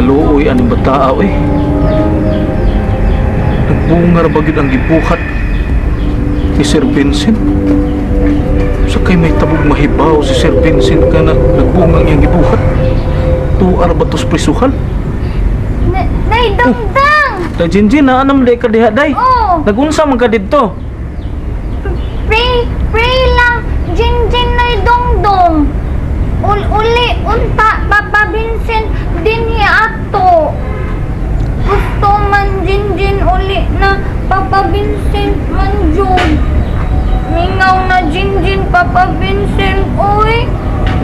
Nakaluoy aning bataa oy. Nagbunga ra ba gyud ang gibuhat ni Sir Vincent? Sa kay may tabog mahibaw si Sir Vincent ka na nagbunga ang iyang gibuhat. Tuar ba tos prisuhan? Nay, dangdang! Day Jinjin, na anam day ka diha day. Oh, Nagunsa man ka didto? pray, pray lang, Jinjin nay dongdong. Uli, unta, Papa Vincent, dinhi ato. Gusto man Jinjin uli na Papa Vincent man jud. Mingaw na Jinjin, Papa Vincent, oy.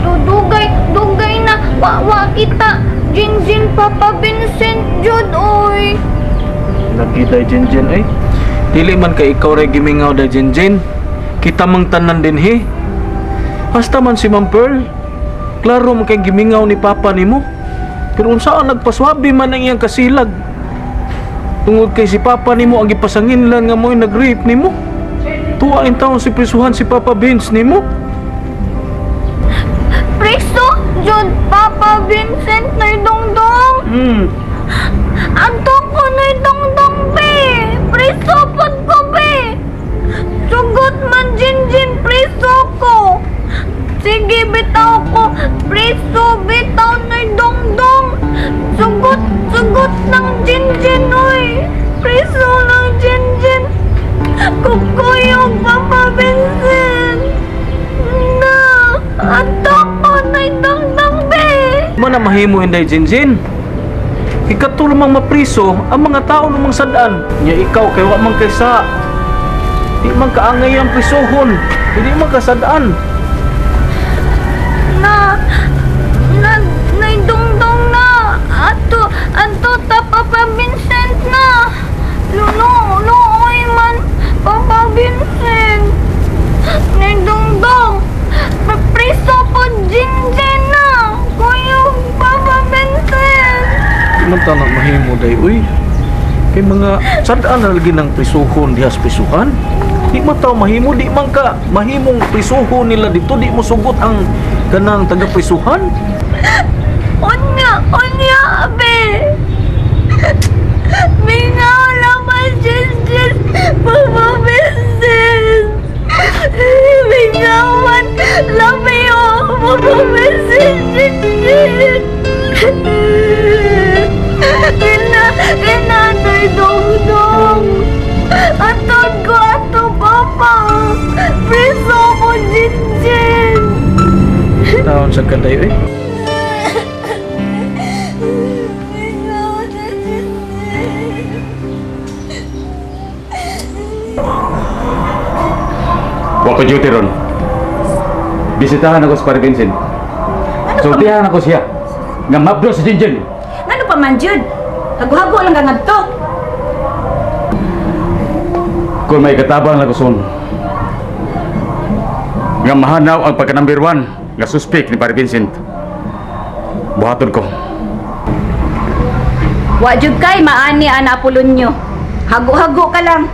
Dugay, dugay na, wa kita. Jinjin, Papa Vincent, jud, oy. Lagi day Jinjin ay. Dili man kay ikaw ray gimingaw day Jinjin. Kita mang tanan dinhi. Basta man si Ma'am Pearl. Klaro man kay gimingaw ni Papa nimo. Pero unsaan nagpaswabi man ang iyang kasilag. Tungod kay si Papa nimo ang gipasanginlan nga mo'y nag-rape nimo. Tuwa in taon si prisuhan si Papa Vince nimo. Preso, jud, Papa Vincent, nay dongdong. Adto ko nay dongdong, be. Preso pod ko, be. Sugot man, Jinjin, preso ko. Sige, bitaw ko. Preso, bitaw nay dongdong. Sugot, sugot ng Jinjin, oy. Preso ng Jinjin. Kukuyog, Papa Vincent. Na, adto ko nay dongdong, be. Mana mahimo inday Jinjin. Ikato lamang mapriso ang mga tao lumang sadaan. Nya ikaw kay wa man kay sa. Di man kaangay ang prisuhon. Hindi man kasadaan. Na, na, naidungdong na. Ato, ato ta Papa Vincent na. Luno, luoy man, Papa Vincent. Naidungdong. Preso po Jinjin na. Kuya, Papa Vincent. Di man ta na mahimo day uy. Kay mga sadaan na lagi ng prisuhon diha sa prisuhan. Di man ta mahimo, di man ka mahimong prisuhon nila dito, di mo sugot ang kanang taga-prisuhan. Unya, unya, abe. Mingaw naman, Jinjin, Papa Vincent. Mingaw man, labi o, Papa Vincent, Jinjin. Ina, inatoy dongdong. Atod ko ato, Papa. Preso ko, Jinjin. Taon sa kaday uy. Mingaw na, Jinjin. Wa ko duty ron. Bisitahan ako si Pare Vincent. Sultihan ako siya. Nga mabdo si Jinjin. Ngano pa man jud? Hago-hago lang ka ngadto. Kung may katabang lang ko son. Nga mahanaw ang pagka number 1 nga suspect ni Pare Vincent. Buhaton ko. Wa jud kay maani ana Apolonio. Hago-hago ka lang.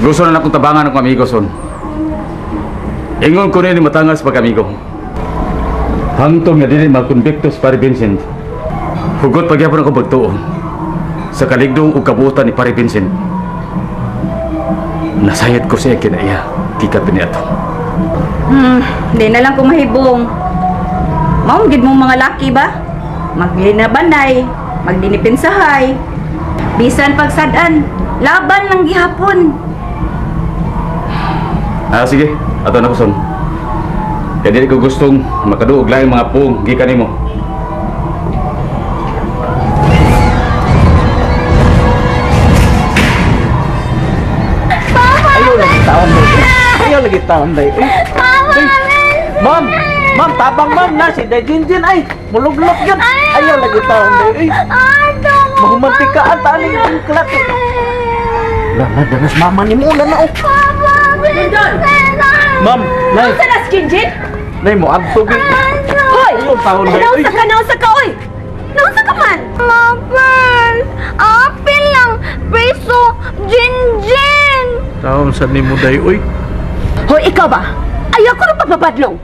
Gusto na akong tabangan akong amigo son. Ingon ko ni matangas pag-amigo. Hangtong nga dili makonbikto si Pare Vincent. Hugot pagyapon ako pagtuo sa kaligdong ug kabuotan ni Pare Vincent. Nasayad ko siya kinaiya, gikan pa niadto. Di na lang ko mahibong. Maong gid mong mga laki ba? Maglinabanay, magdinipinsahay. Bisan pagsadan, laban lang gihapon. Sige, ato na ko son. Kaya dili ko gustong makaduog laing mga pung gikan nimo. Ayaw lagi taon day. Ayaw lagi taon day. Ma'am, ma'am, tabang ma'am na si Day Jinjin ay muluglok yun. Ayaw lagi taon day. Mahumantikaan ta aning klat. Lala, danas mama ni mo na oh. Ma'am, nay, Unsa na si Jinjin? nay mo adto gi. Hoy! Ayaw taon day. Nausa ka, nausa ka, oy! Nausa ka man! Mapel, apil lang, preso, Jinjin. Taon sa nimo day oy. Hoy, ikaw ba? Ayaw ko ng pagpabadlong.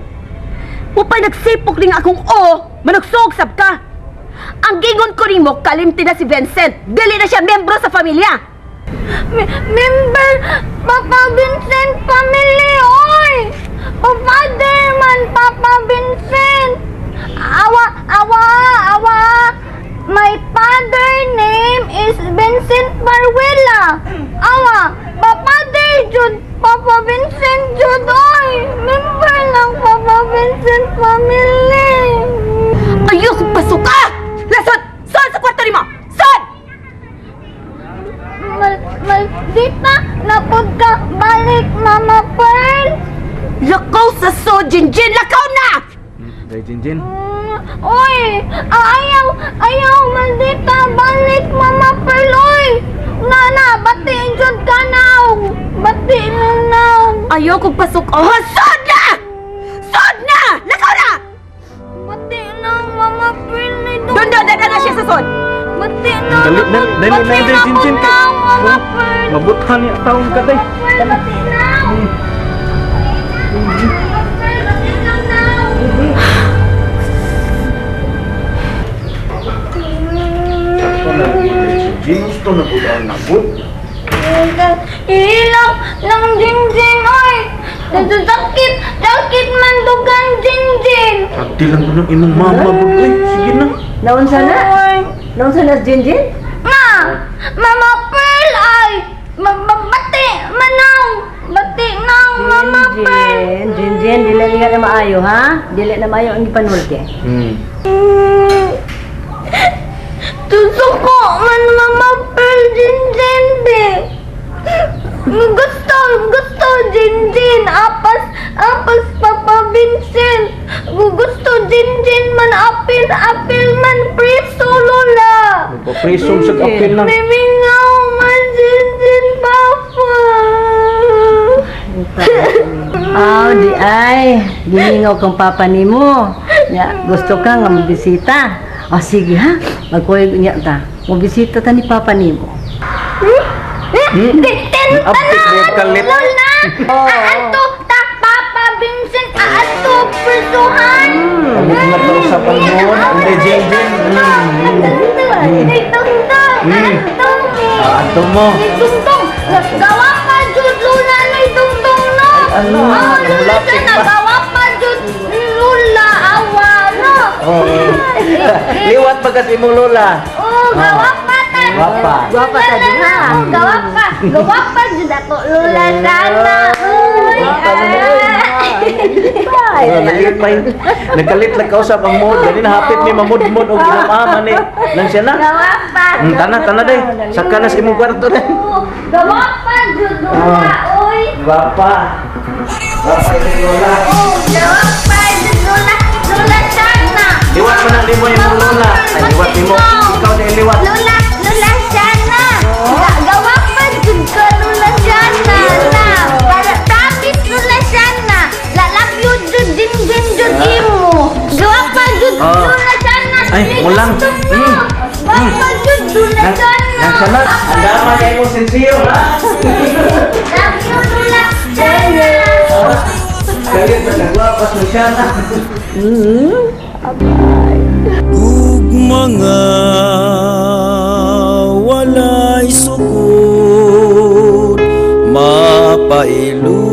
Upay nagsipok ning akong o, manugsogsab ka. Ang gingon ko nimo, kalimti na si Vincent. Dili na siya membro sa pamilya. Member, Papa Vincent family, oy! Father man, Papa Vincent! Awa, awa, awa! My father name is Vincent Baruela. Awa, father jud, Papa Vincent jud, oy! Member lang Papa Vincent family. Ayoko pasuka! Lasod! Sod sa kwarto nimo! Sod! Maldita na pud ka balik, Mama Pearl. Lakaw sa sod, Jinjin! Lakaw na! Day Jinjin. Oy, ah, ayaw, ayaw, maldita, balik, Mama Pearl, oy. Nana, bati jud ka now. Bati na now. Ayoko pasok. Oh, sod na! Sod na! Lakaw na! Bati na, Mama Pearl, ni Doon, doon, doon, na siya sa sod! Bati na, Dali na, dali na bati day na Jinjin po kay. now, Mama Oh, Pearl. mabuthan niya taon ka day. Mama Pearl, bati na. Mama Pearl, bati na now. Jinjin gusto na pud ang nabot. Ilok lang Jinjin, oy. Sakit, sakit man dugang Jinjin. Ati lang ko ng imong mama pud oy. Sige na. Naunsa na? Oy. Naunsa na si Jinjin? Ma! Mama Pearl ay! Mababati! Manaw! Bati naw, Mama Pearl! Jinjin, Jinjin, dili nga na maayo ha? Dili na maayo ang gipanulti. Susuko man Mama Pearl Jinjin be! Gusto, gusto Jinjin! Apas, apas Papa Vincent! Gusto Jinjin man apil, apil man preso Lola! Magpapreso sa apil lang. Mimingaw man Jinjin Papa! Aw, di ay. Gimingaw kang papa nimo. Ya, gusto ka nga mabisita. O sige ha, magkuyog niya ta. Mabisita ta ni papa nimo. Ten Apik na kalit. Lola! Aanto ta Papa Vincent aanto presuhan. Ang mga kausapan mo, hindi Jinjin. Dungdung, aanto mi. Ah, ato mo. Dungdung, gawa pa jud Lola nay dungdung no. Ano? Oh, Lola Namulapit sana pa. gawa pa jud Lola awa no. Oo. Liwat pa kasi imong lola. Oh, gawa pa ta. Gwapa. Gwapa ta jud, ha? Oh, gawa pa. Gawa pa jud ako Lola sana. Uy. Ah. Oh, nalit pa yun. Nagkalit lang kausap ang mood. Gani na hapit ni mamudmod og ginamama ni. Lang siya na. Gawa pa. Tana, tana day. Saka na sa imong kwarto day. Oh, gawa pa jud Lola, oy. Gwapa. Gwapa imong lola. Oh, gawa pa jud Lola. Lola sana. Liwat mo na nimo imong lola. Ay, liwat nimo. Ikaw day liwat. Lola, Lola sana. Gawa pa jud ka Lola sana. Na. Para promise Lola sana. Lalove you jud din din jud imo. Gawa pa jud Oh. Lola sana. Ay, mulang. Gawa pa jud Lola sana. Nang sana. Ang dama kay imong sensiyo ha. Love you Lola sana. Galit na nagwapas mo siya na. Ug mga walay sukod mapailun.